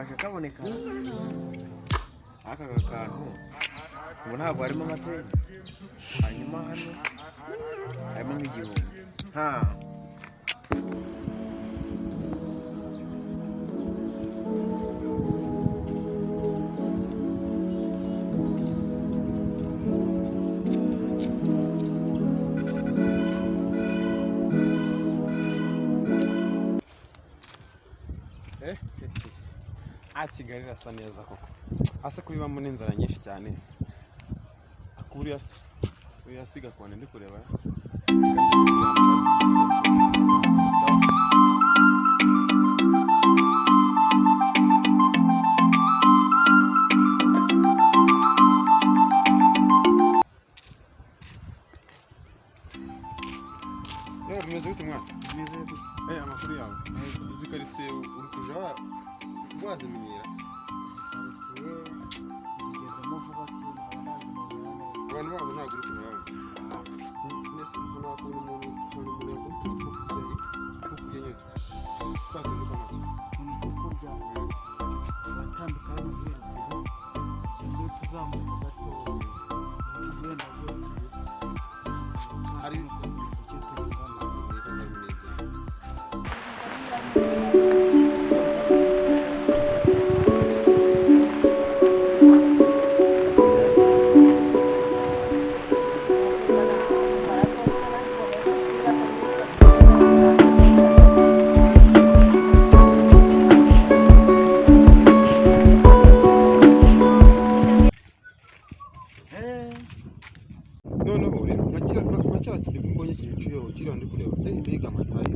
Kaje kaboneka aka kantu, ubu ntabwo harimo amasenti, hanyuma hano harimo nk'igihumbi nta. Ah, Kigali irasa neza koko. Asa kubibamo n'inzara nyinshi cyane. Akuriya se uriya siga kone ndi kureba. Yewe, bimeze bite mwana? Eh, amakuru yawe? Izi karitsiye uri kuja wazimenyera? Zigezemo vuba tu, nkaba nazimenyera neza. Abantu babo ntabwo uri kumwe. Mbese nta kuntu umuntu yakora utwo kurya, two kurya nyine twa tundi tw'amata? Utuntu two kurya uratambika hano hejuru, ugenda uhita uzamuka gatoya, ugenda gutya uduce turingana. Noneho rero nka kiriya kintu mbonye kinciyeho kiriya ndi kureba, mbega amatayi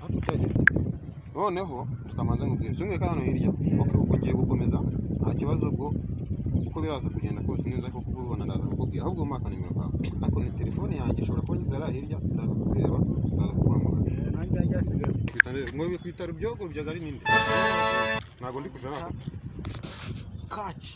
ariko cyagiye. Noneho tukamanza nkubwira simwe hano hirya. Okay, ubwo ngiye gukomeza, nta kibazo. Ubwo uko biraza kugenda kose neza ko kukubona ndaza kukubwira. Ahubwo mpa nimero kawe, ariko ni telefone yanjye ishobora kuba ngize hariya hirya, ndaza kubireba, ndaza kuguhamagara. Nanjye hajya hasigaye. Ngo kwita rubyogo rubyaga ari ninde? Ntabwo ndi kuja nako. Kaci.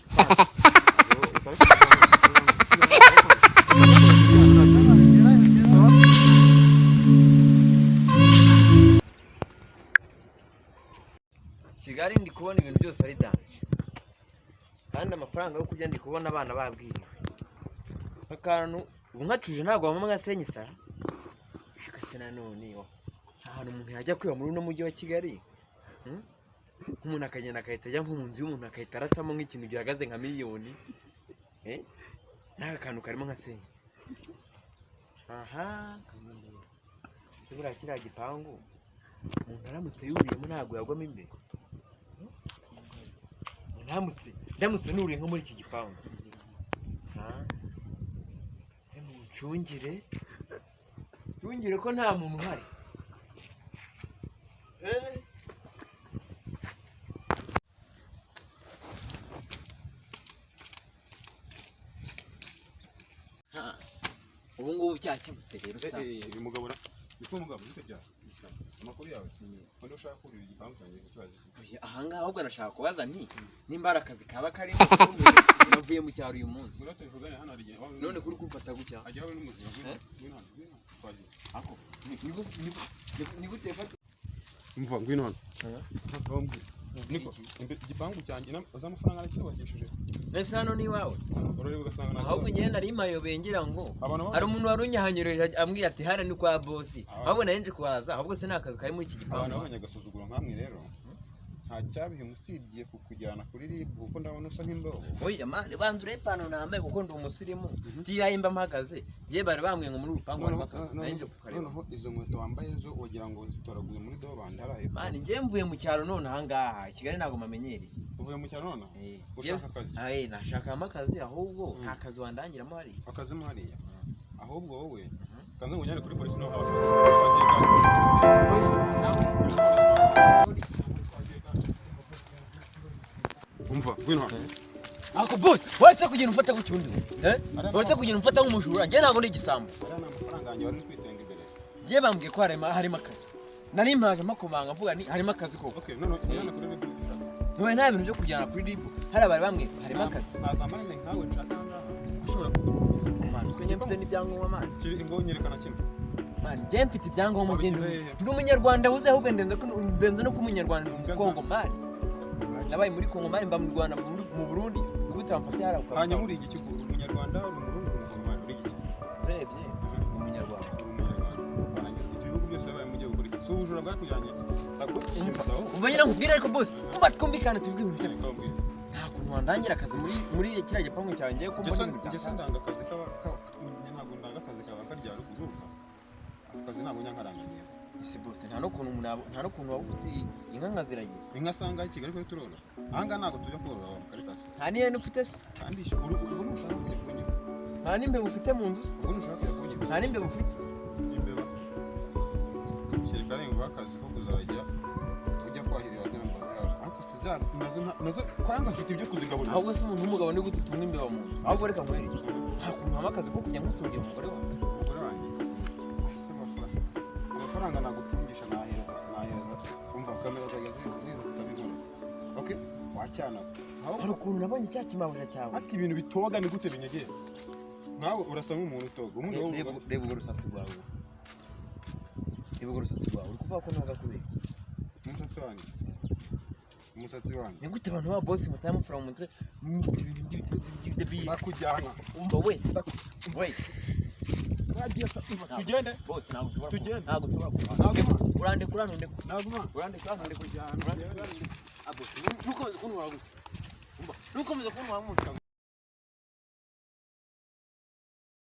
Kigali ndi kubona ibintu byose ari danger, kandi amafaranga yo kurya ndi kubona abana babwiriwe akantu. Ubu nkacuje ntabwo wamama nka sara. Ariko se nanone nta hantu umuntu yajya kwiba muri uno mujyi wa Kigali? Hmm? Nk'umuntu akagenda agahita ajya nko mu nzu y'umuntu, agahita arasamo nk'ikintu gihagaze nka miliyoni, eh? N'aka kantu karimo nka senyi aha kamwe. Se buriya kiriya gipangu umuntu aramutse yuriyemo ntabwo yagwamo imbere? Ndamutse nuriye nko muri iki gipangu, ha? Se muncungire, ncungire ko nta muntu uhari. Eh. Ha, ubu ngubu cyakemutse rero sasa. Uyu mugabo niko mugabo bite byawe? Amakuru yawe? Ko ushaka kurira igipangu cyanjye ikibazo? Oya, ahangaha ahubwo nashaka kubaza nti nimba hari akazi kaba karimo. Navuye mu cyaro uyu munsi. Ngwino tubivugane hano, hari igihe None kuri kumfata gutya? Hajya habe n'umujura. Eh? Ngwino hano, ngwino hano, twagiye. Ako ni gute fata? Umva, ngwino hano. Eh? Bambwira niko igipangu cyanjye uzi amafaranga aracyubakishije? Mbese hano ni iwawe? Urareba ugasanga ntabwo. Ahubwo njyewe nari mayobeye ngira ngo abantu hari umuntu wari unyahanyurije ambwira ati hariya ni kwa bosi. Abantu Ahubwo nari nje kuhaza. Ahubwo se nta kazi kari muri iki Abantu gipangu? b'abanyagasuzuguro nkamwe rero nta cyabihe usibye kukujyana kuri RIB, kuko ndabona usa nk'imbobo. Oya mani, banza urebe ipantaro nambaye, kuko ndi umusirimu. Tiraye mba mpagaze, njye bari bambwiye ngo muri uru rupangu harimo akazi, nari nje kukareba. Noneho izo nkweto wambaye zo wagira ngo zitoraguye muri dobandi hariya hepfo. Mani, njye mvuye mu cyaro none ahangaha i Kigali ntabwo mpamenyereye. Uvuye mu cyaro nonaha? Eh, Ushaka akazi? Aye, nashakamo akazi ahubwo. Nta kazi wandangiramo hariya? Akazi mo hariya? Ahubwo wowe kanze ngujyane kuri polisi, naho haba. Umva, ngwino hano. Ako boss, uretse kugenda umfata gutya undi we, eh? Uretse kugenda umfata nk'umujura, njye ntabwo ndi igisambo. Ariya ni amafaranga yanjye wari uri kwitenga imbere. Njye bambwiye ko harimo akazi, nari mpaje makomanga mvuga ni harimo akazi koko. Okay, none ujyane kuri RIB ushaka? Ntuye nta bintu byo kujyana kuri RIB, hari abari bambwiye ko harimo akazi. Ntazamarane nkawe nshaka aha ngaha ushobora Mani, mfite n'ibyangombwa mani. Kiri ngo nyerekana kimwe. Mani, njye mfite ibyangombwa, ngende. Wabishyize hehe? Ndi umunyarwanda wuzuye, ahubwo ndenze no kuba umunyarwanda, ndi umukongo mani. Nabaye muri Kongo man, mba mu Rwanda, mu Burundi. Ni gute wamfata hariya Hanyuma uri igiki? Uri umunyarwanda, uri umurundi, uri umukongomani, uri igiki? Urebye ni umunyarwanda. Uri umunyarwanda, warangiza ibyo bihugu byose wabaye mugiye gukora iki? Si ubujura bwakujyanye? Umva, umva nyine nkubwire, ariko boss, umva twumvikane, tuvuge ibintu byawe. Nta kuntu wandangira akazi muri kiriya gipangu cyawe ngiye ko mbona ibintu Njye se bya ndanga akazi kaba ntabwo ndanga akazi kaba karya ruguru. Ako kazi ntabwo nyankaranga ngewe. Ese boss, nta n'ukuntu umuntu nta n'ukuntu waba ufite inka nkaziragira? Inka asanga i Kigali ko turora, ahangaha ntabwo tujya korora wa mukaritasi. Nta n'ihene ufite se? Kandi ubwo ntushaka kujya kunyiba. Nta n'imbeba ufite mu nzu se? Ubwo ntushaka kujya kunyiba. Nta n'imbeba ufite? Imbeba kereka nimba akazi ko kuzajya ujya kwahirira zino mbwa zihari, ariko si ziriya nazo nazo kwanza mfite ibyo kuzigaburira. Ahubwo se umuntu w'umugabo ni gute utunga imbeba mu nzu? Ahubwo reka nkwereke, nta kuntu wampa akazi ko kujya nkutungira umugore wawe? Umugore wanjye ese amafaranga nagucungisha, nahereza. Umva, kamera zajya ziza zikabibona. Okay, wacyana. Hari ukuntu nabonye cya kimabuja cyawe. Ati ibintu bitoga ni gute binyegera? Nkawe urasa nk'umuntu utoga ubundi wowe Reba urwo rusatsi rwawe, reba urwo rusatsi rwawe. Uri kuvuga ko ntoga kubera iki? Umusatsi wanjye, umusatsi wanjye. Ni gute abantu ba boss mutamufura mu mutwe, mufite ibintu by'ibidebile? Bakujyana. Umva we, we. Wagiye tugende. Boss, ntabwo ushobora Tugende. ntabwo ushobora kuba. Ntabwo. Urandeka, urandeka. Ntabwo. Urandeka, urandeka. Kujyana. Urandeka, urandeka. Ah, boss, ntukomeze kuntwara gutya. Umva, ntukomeze kuntwara gutya.